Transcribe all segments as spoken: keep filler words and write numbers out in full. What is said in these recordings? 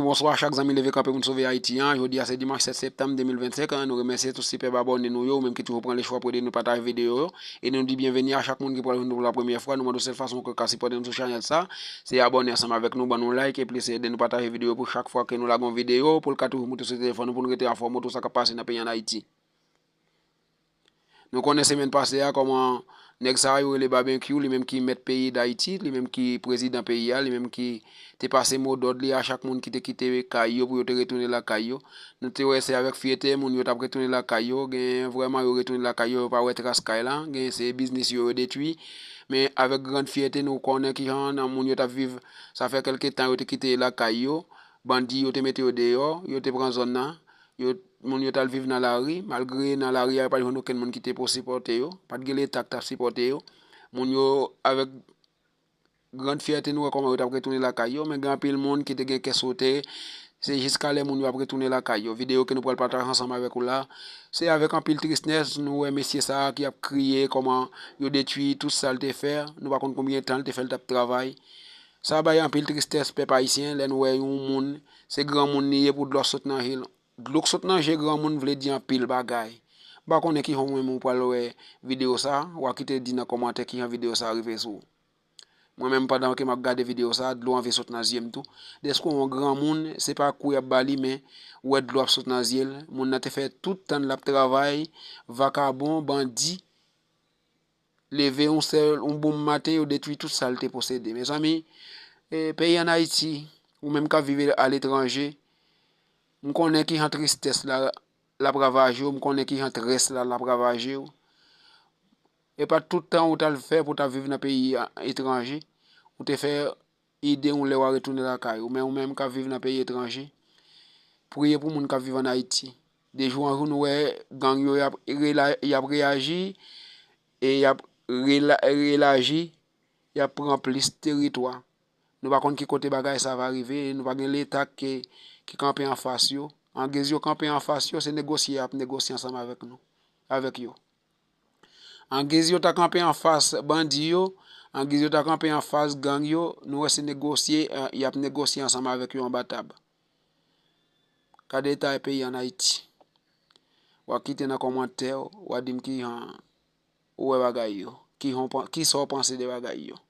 Bonswa chak zanmi Leve Kanpe pou n Sove Ayiti an. Jodi a se dimanch sèt septanm de mil vennsenk an. Nou remèsye tout sipèb abòne nou yo, ou menm ki toujou pran lechwa pou ede nou pataje videyo yo. E nou di byenveni a chak moun ki pral jwenn nou pou la premyè fwa. Nou mande w sèl fason ke w ka sipòte nou sou chanèl sa, se abòne ansanm avèk nou, ban nou like, e plis ede nou pataje videyo pou chak fwa ke nou lage yon videyo, pou l ka toujou moute sou telefòn nou, pou nou rete enfòme tout sa k ap pase nan peyi ann Ayiti. Nou konnen semèn pase a kòman nèg sa yo rele Babenkyou, li menm ki mèt peyi Dayiti, li menm ki prezidan peyi a, li menm ki te pase modòd li a chak moun ki te kite kay yo pou yo te retounen lakay yo. Nou te wè se avèk fyète moun yo t ap retounen lakay yo, genyen vrèman yo retounen lakay yo, yo pa wè tras kay la, genyen se biznis yo yo detwi, men avèk gran fyète nou konnen kijan nan moun yo t ap viv, sa fè kèlke tan yo te kite lakay yo, bandi yo te mete yo deyò, yo te pran zòn nan, yo, moun yo t al viv nan lari, malgre nan lari a yo pa t jwenn okenn moun ki te pou sipòte yo, pa t gen Leta k t ap sipòte yo. Moun yo, avèk gran fyète, nou wè kòman yo t ap retounen lakay yo, men gen anpil moun ki te gen kè sote, se jiskalè moun yo ap retounen lakay yo. Videyo ke nou pral pataje ansanm avèk ou la, se avèk anpil tristès nou wè mesye sa a ki ap kriye kòman yo detwi tout sa l te fè, nou pa konn konbyen tan l te fè l t ap travay. Sa bay anpil tristès pèp ayisyen lè n wè yon moun, se granmoun li ye pou dlo sot nan je l. Dlo k sot nan je granmoun vle di anpil bagay. M pa konnen kijan ou menm ou pral wè videyo sa, w a kite di nan kòmantè kijan videyo sa rive sou ou. Mwen menm pandan ke m ap gade videyo sa, dlo anvi sot nan zye m tou. Dèske yon granmoun, se pa kou y ap ba li, men ou wè dlo ap sot nan zye l. Moun nan te fè tout tan l ap travay, vakabon, bandi, leve yon sèl, yon bon maten, yo detwi tout sa l te posede. Mezanmi, e, peyi ann Ayiti, ou menm k ap viv aletranje, m konnen kijan tristès la, l ap ravaje w, m konnen kijan très la, l ap ravaje w. E pa tout tan ou t al fè pou w t ap viv nan peyi a, etranje, ou te fè ide w lè w a retounen lakay ou. Men ou menm k ap viv nan peyi etranje, priye pou moun k ap viv ann Ayiti. De jou an jou, nou wè gang yo y ap rela-, y ap reyaji e y ap rela-, relaji, y ap pran plis teritwa. Nou pa konn ki kote bagay sa va rive, e nou pa gen Leta ke, ki kanpe anfas yo. Angiz yo kanpe anfas yo, se negosye y ap negosye ansanm avèk nou, avèk yo. Angiz yo ta kanpe anfas bandi yo, angiz yo ta kanpe anfas gang yo, nou wè se negosye, eh, y ap negosye ansanm avèk yo anba tab. Gade eta peyi ann Ayiti. W a kite nan kòmantè w, w a di m kijan ou wè bagay yo, kijan w pan-, kisa w panse de bagay yo.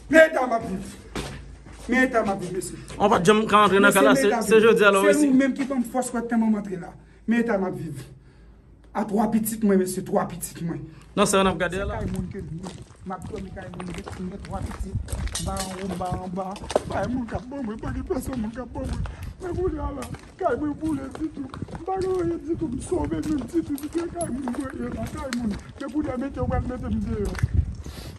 Men eta m ap viv. Men eta m ap viv, mesye. On pa t janm ka antre nan kay la, se, se jodi a la w resi. Se nou menm ki ban m fòs wè tan m antre la. Men eta m ap viv. A twa pitit mwen, mesye, twa pitit mwen. Nan sa n ap gade a la. Se kay moun ke m ye. M ap dòmi kay moun, m gen, m gen twa pitit. M pa anwo, m pa anba. Pa gen moun k ap ban mwen, pa gen pèsòn moun k ap ban mwen. Men kounye a la, kay mwen boule ditou. M pa gen anyen ditou, m sove menm ditou, ditou. E kay moun mwen ye la, kay moun. Men kounye a, mete yo pral mete m deyò.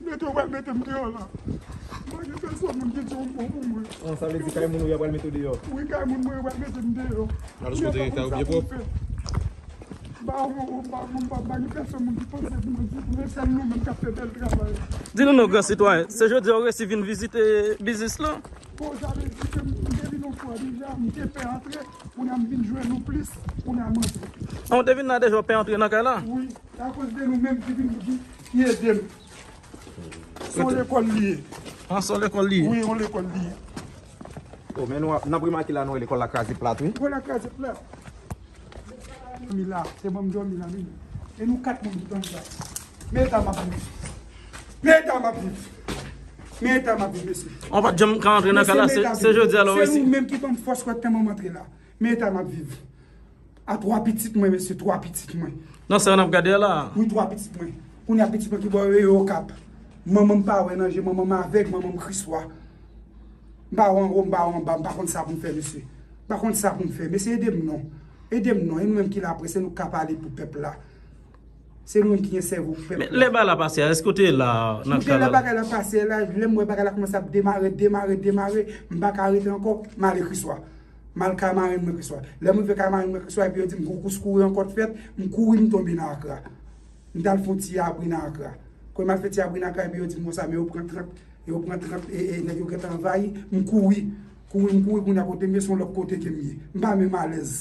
Mete yo pral mete m deyò la. M pa gen pèsòn moun ki di yon mo pou mwen. An, sa vle di kay moun ou ye a pral mete w deyò? Wi, kay moun mwen yo pral mete m deyò. Alòs kote kay ou byen pwòp? Ba ou, ba ou, ba ou, ba gen pèsòn moun ki panse pou mwen ditou, men sèl nou menm k ap fè bèl travay. Di nou non, gran sitwayen, se jodi a w resi vin vizite biznis lan? Bon, sa vle di ke m te vin yon fwa deja, m te pè antre, kounye a m vin jwenn nou plis, kounye a m antre. An, w te vin la deja, w pè antre nan kay la? Wi, akoz de nou menm ki vin, ki, ki ede m. Se yon lekòl li ye. An, se yon lekòl li ye? Wi, yon lekòl li ye. O, men nou, n ap remake la, nou wè lekòl la kraze plat, wi. Lekòl la kraze plat. Dòmi la, se ban m dòmi la, men. E nou kat moun ki dòmi la. Men eta m ap viv. Men eta m ap viv. Men eta m ap viv, mesye. An pa t janm ka antre nan kay la, se, se jodi a la w resi. Se nou menm ki ban m fòs wè tan m antre la. Men eta m ap viv. A twa pitit mwen, mesye, twa pitit mwen. Nan sa n ap gade a la? Wi, twa pitit mwen. Kounye a pitit mwen ki bò yo ye Okap. Manman m pa wè nan je, manman m avèg, manman m Kriswa. M pa wè anwo, m pa wè anba, m pa konn sa pou m fè, mesye. M pa konn sa pou m fè. Mesye, ede m non. Ede m non. E nou menm ki la apre, se nou k ka pale pou pèp la. Se nou menm ki gen sèvo pou pèp la. Men lè bagay la pase a, èske w te la nan kay la? M te la bagay la pase la, lè m wè bagay la kòmanse ap demare, demare, demare, m pa ka rete ankò, m ale Kriswa. M al kay marenn mwen Kriswa. Lè m rive kay marenn mwen Kriswa, epi yo di m gon kous kouri ankò t fèt, m kouri m tonbe nan Akra. M t al fè yon ti abri nan Akra. Kòm m al fè ti abri nan Akra, epi yo di m konsa, men yo pran trant, yo pran trant, e, e, nèg yo gentan anvayi, m kouri. Kouri, m kouri, kounye a kote m ye, se yon lòt kote ke m ye. M pa menm alèz.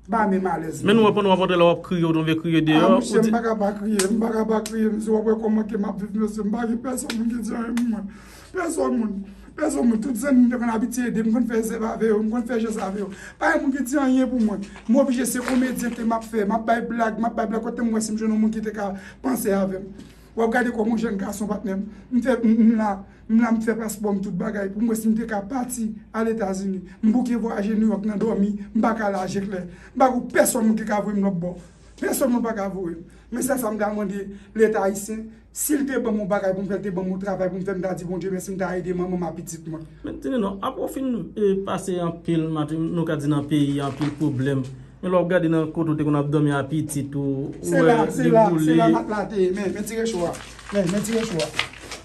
M pa menm alèz. Men nou wè pandan w ap antre la, w ap kriye, w tonbe kriye deyò. Ah, mesye, m pa ka pa kriye, m pa ka pa kriye, mesye, w ap wè kòman ke m ap viv, mesye, m pa gen pèsòn moun ki di anyen pou mwen. Pèsòn moun. Rezon mwen, tout zanmi m te konn abitye ede m, m konn fè zèv avè yo, m konn fè jès avè yo. Pa gen moun ki di anyen pou mwen. M oblije, se komedyen ke m ap fè, m ap bay blag, m ap bay blag. Kote m wè si m jwenn yon moun ki te ka panse avè m? W ap gade kòm yon jèn gason, patnè m. M fè, m, m la, m la, m fè paspò m, tout bagay, pou m wè si m te ka pati al Etazini. M bouke vwayaje New York nan dòmi, m pa ka al Ajeklè. M pa gon pèsonn moun ki ka voye m lòt bò. Pèsonn moun pa ka voye m. Men sèl sa m ta mande Leta ayisyen, si l te ban m yon bagay pou m fè, l te ban m yon travay pou m fè, m ta di Bondye mèsi, m ta ede manman m ak pitit mwen. Men tini non, apre w fin e, pase anpil, nou ka di nan peyi a, anpil pwoblèm. Men lè w ap gade nan kote w te konn ap dòmi a pitit ou, ou wè li boule. Se la, se la, se la matla te ye. Men, men ti recho a. Men, men ti recho a.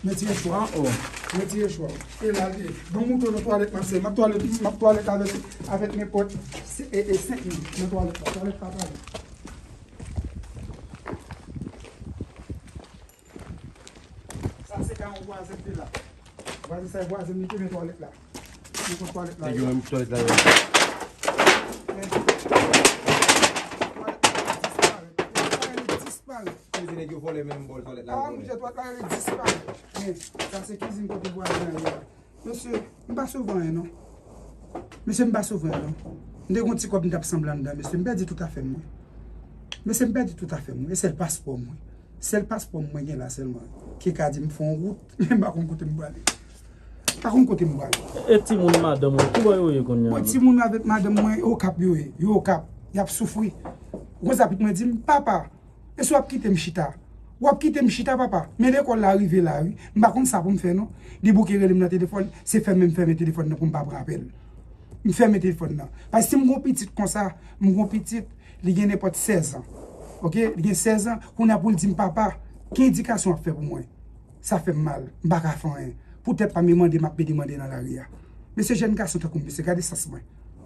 Men ti recho a. Ah, oh. Men ti recho a. E la l te ye. Bon, moute nan twalèt lan, se, m ap twalèt, m ap twalèt avèk, avèk nenpòt se- e, e senk moun nan twalèt la. Twalèt pa pale. Sa se ka yon vwazen ki te la. Vwazen sa e vwazen li te men twalèt la. Li kon twalèt la. Nèg yo menm twalèt la yo. Men, twalèt la disparèt. Twalèt la disparèt. Yo di nèg yo vòlè menm bò twalèt la. Ah, yo vòlè. Monchè, twalèt la rele disparèt. Men, sa se kizin kote vwazen an ye la. Mesye, m pa sove anyen non. Mesye, m pa sove anyen non. M te gon ti kòb m t ap sanble anndan, mesye, m pèdi tout afè m mwen. Mesye, m pèdi tout afè m mwen. E sèl paspò m mwen. Sèl paspò m mwen gen la sèlman. Ki ka di m fè yon wout, men m pa konn kote m prale. Pa konn kote m prale. E timoun madanm ou, ki bò yo ye kounye a? Bon, timoun avèk madanm mwen, Okap yo ye. Yo Okap. Y ap soufri. Ou konn sa pitit mwen di m, papa, e si w ap kite m chita? W ap kite m chita, papa? Men lekòl la rive la, wi. M pa konn sa pou m fè, non. Li bouke rele m nan telefòn, se fèmen m fèmen telefòn nan pou m pa pran apèl. M fèmen telefòn nan. Paske si m gon pitit konsa, m gon pitit, li gen nenpòt sèz an. Oke? Li gen sèz an, kounye a pou l di m, papa, ki edikasyon w ap fè pou mwen? Sa fè m mal. M pa ka fè anyen. Poutèt pa m e mande, m ap pede mande nan lari a. Mesye, jèn gason tankou m, mesye, gade sans mwen.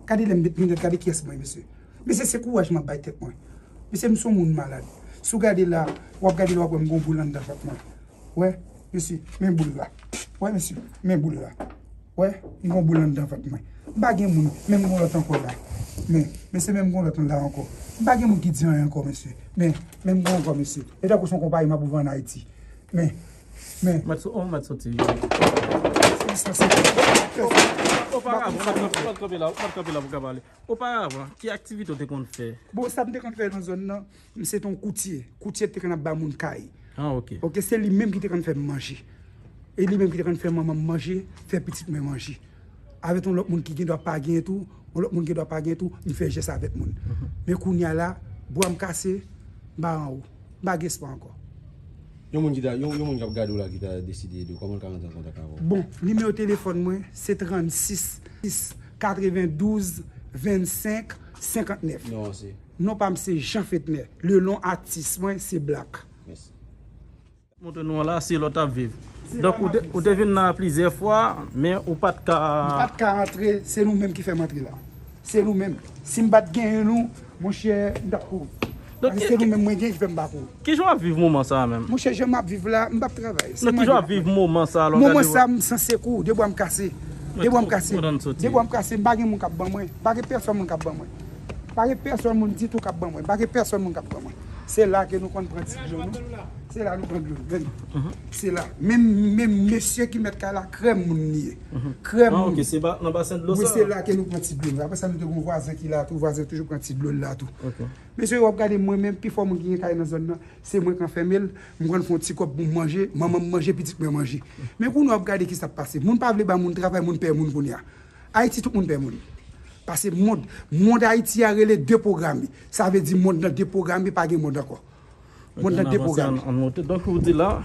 Gade lè m met linèt, gade kiyès mwen ye, mesye. Mesye, se kouraj m ap bay tèt mwen. Mesye, m se yon moun malad. Si w gade la, w ap gade la, w ap wè m gon boul anndan vant mwen. Wè, mesye, men boul la. Wè, mesye, men boul la. Wè, m gon boul anndan vant mwen. M pa gen moun, men m gon lòt ankò la. Men, mesye, men m gon lòt la ankò. M pa gen moun ki di anyen ankò, mesye. Men, men m gon ankò, mesye. E tankou se yon konpayi m ap ouvè ann Ayiti. Men, men. Mèt sou, oh, mèt soti. Oparavan, ou pa t kanpe la, ou pa t kanpe la pou ka pale. Oparavan, ki aktivite w te konn fè? Bon, sa m te konn fè nan zòn nan, m se te yon koutye. Koutye te konn ap ba moun kay. Ah, ok. Ok, se li menm ki te konn fè m manje. E li menm ki te konn fè manman m manje, fè pitit mwen manje. Avèk yon lòt moun ki gen dwa pa gen tou, yon lòt moun gen dwa pa gen tou, m fè jès avèk moun. Mhm. Men kounye a la, bra m kase, m pa anwo. M pa gen espwa ankò. Yon moun ki ta, yon, yon moun k ap gade w la ki ta deside ede w, kòman l ka rantre an kontak avè w? Bon, nimewo telefòn mwen, se trannsis, sis, katrevendouz, vennsenk, senkantnèf. Non, se? Non pa m se Jean Fetner. Lelon atis mwen, se Black. Mèsi. Montre nou an la, se lòt ap viv. Donk, ou te, ou te vin la plizyè fwa, men ou pa t ka. M pa t ka antre, se nou menm ki fè m antre la. Se nou menm. Si m pa t genyen nou, monchè, m t ap kouri. Donk, paske se nou menm mwen genyen ki fè m pa kouri. Kijan w ap viv moman sa a menm? Monchè, jan m ap viv la, m p ap travay. Donk, kijan w ap viv moman sa a? Moman sa a, m san sekou, de bra m kase. De bra m kase. De bra m kase, m pa gen moun k ap ban mwen. M pa gen pèsonn moun k ap ban mwen. Pa gen pèsonn moun ditou k ap ban mwen. Pa gen pèsonn moun k ap ban mwen. Se la ke nou konn pran ti dlo nou. Se la nou pran dlo nou. Men, se la. Menm, menm mesye ki mèt kay la, krèm moun li ye. Krèm moun. Ah, ok, se ba-, nan basen dlo sa? Wi, se la ke nou pran ti dlo nou. Apre sa, nou te gen yon vwazen ki la tou. Vwazen toujou pran ti dlo l la tou. Ok. Mesye, w ap gade mwen menm, pi fò moun ki gen kay nan zòn nan, se mwen k anfèmen l. M konn fè yon ti kòb pou m manje, manman m manje, pitit mwen manje. Men kounye a w ap gade ki sa ap pase. Moun pa vle ba moun travay, moun pè moun kounye a. Ayiti, tout moun pè moun. Paske mond, mond Ayiti a rele depwograme. Sa vle di mond nan depwograme, pa gen mond ankò. Mond nan depwograme. Ann monte. Donk, ou di la,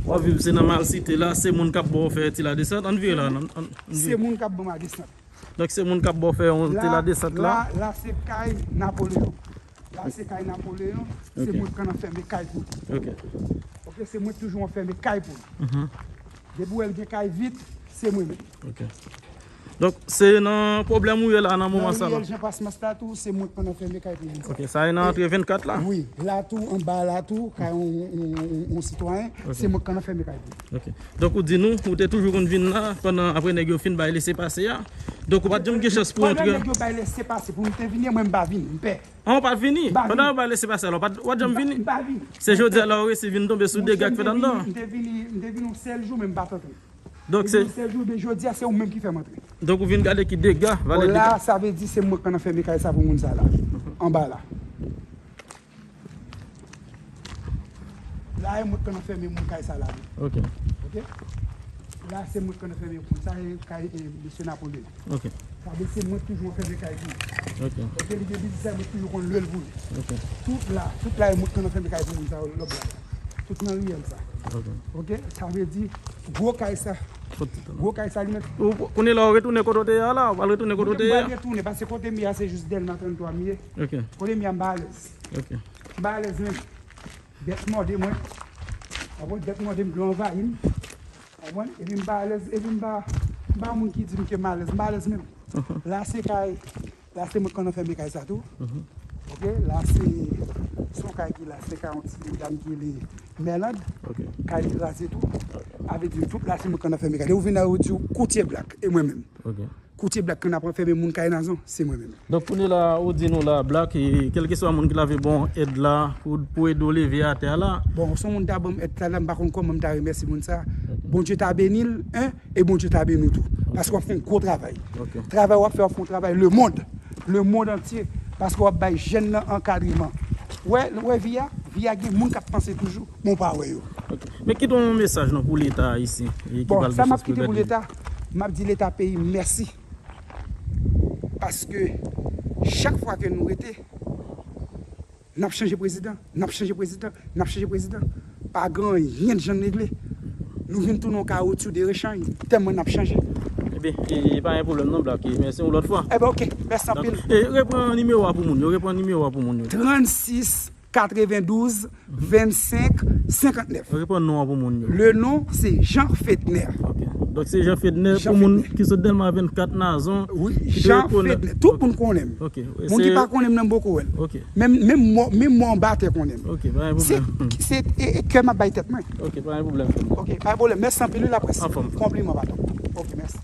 w ap viv se nan malsite la, se moun k ap ba w fè ti ladesant. Ann vire la, ann, ann, ann vire. Se moun k ap ban m ladesant. Donk, se moun k ap ba w fè yon ti ladesant la. La, la, se kay Napoleon. La, se kay Napoleon. Se mwen k konn anfème kay pou li. Ok. Ok, se mwen k toujou anfème kay pou li. Depi w wè l gen kay vit, se mwen menm. Ok. Donk, se nan pwoblèm ou ye la nan moman sa la? Nan riyèl Jan Pasmas la tou, se mwen k konn anfème kay pou li. Ok, sa e nan antre vennkat la? Wi, la tou, anba la tou, kay yon, yon, yon, yon sitwayen, se mwen k konn anfème kay pou li. Ok. Donk, ou di nou, ou te toujou konn vin la, pandan, apre nèg yo fin bay lesepase a. Donk, ou pa t janm gen chans pou antre. Pandan nèg yo bay lesepase pou nou te vini, mwen m pa vini, m pè. Ah, ou pa t vini? M pa vini. Pandan yo bay lesepase a la, ou pa t, ou pa t janm vini? M pa, m pa vini. Se jodi a la ou resi vin tonbe sou dega k fèt anndan? Monchè, m te vini, m te vini, m te vini yon sèl jou, men m pa t antre. Donk se. Epi sèl jounen jodi a, se ou menm ki fè m antre. Donk ou vin gade ki dega, valè dega. Bon, la, sa vle di se mwen k ann fèmen kay sa pou moun sa la. Anba la. La, e mwen k ann fèmen moun kay sa la. Ok. Ok? La, se mwen k ann fèmen moun. Sa, e kay, e, mesye Napoleon. Ok. Sa vle di se mwen k toujou fèmen kay pou li. Ok. Ok, li gen biznis la, mwen toujou konn lwe l pou li. Ok. Tout la, tout la, e mwen k ann fèmen kay pou moun sa, lòb la. Tout nan riyèl sa. Ok. Ok? Sa vle di, gwo kay sa. Gwo kay sa, li menm. Ou, kounye la, ou retounen kote w te ye a la? Ou pral retounen kote w te ye a? Mwen pral retounen, paske kote m ye a, se jis Dèlma trannntwa m ye. Ok. Kote m ye a, m pa alèz. Ok. M pa alèz menm. Dèt mòde mwen. Konprann? Dèt mòde m, dlo anvayi m. Konprann? Epi m pa alèz, epi m pa, m pa moun ki di m ke m alèz, m pa alèz menm. La se kay, la se mwen k ann fèmen kay sa tou. Ok, la se, se yon kay ki la, se kay yon ti medam ki rele Mèland. Ok. Kay li kraze tou. Sa vle di tout la se mwen k ann fèmen kay. Ou vin la, ou di w Koutye Black, e mwen menm. Ok. Koutye Black k ann fèmen moun kay Nazon, se mwen menm. Donk kounye la, ou di nou la, Black, e, kèlkeswa moun ki lave bon èd la, pou, pou ede w leve atè a la. Bon, se yon moun ta ban m èd sa la, m pa konn kòman m ta remèsye moun sa. Ok. Bondye ta beni l, en, e Bondye ta beni w tou. Ok. Paske w ap fè yon gwo travay. Ok. Travay w ap fè, w ap fè yon travay lemonn. Lemonn antye. Paske w ap bay jèn nan ankadreman. Wè, wè vi a, vi a gen moun k ap panse toujou, men w pa wè yo. Ok. Men kite yon mesaj non pou Leta ayisyen, e ki pral gen chans pou gade. Bon, sa m ap kite pou Leta, m ap di Leta peyi m mèsi. Paske chak fwa ke nou rete, n ap chanje prezidan, n ap chanje prezidan, n ap chanje prezidan. Pa gen anyen k janm regle. Nou vin tounen yon kawoutyou de rechanj, tèlman n ap chanje. Ebyen, e, e pa gen pwoblèm non, Black. Mèsi yon lòt fwa. Ebyen, ok. Mèsi anpil. Donk, e, repran nimewo a pou moun yo, repran nimewo a pou moun yo. Trannsis katrevendouz vennsenk senkantnèf. Reprann non an pou moun yo. Le nom, se Jean Fedner. Ok. Donk, se Jean Fedner, Jean pou moun Fedner ki sot Dèlma vennkat Nazon, wi, ki te Jean rekonèt. Fedner. Tout moun konnen m. Ok. Moun ki pa konnen m nan, m poko wè l. Ok. Menm, menm mò, menm mò anba tè konnen m. Ok, pa gen pwoblèm. Se, se, e, e kè m ap bay tèt mwen. Ok, pa gen pwoblèm. Ok, pa gen pwoblèm. Mèsi anpil, wi, laprès. Anfòm. Konpliman, patwon. Ok, mèsi.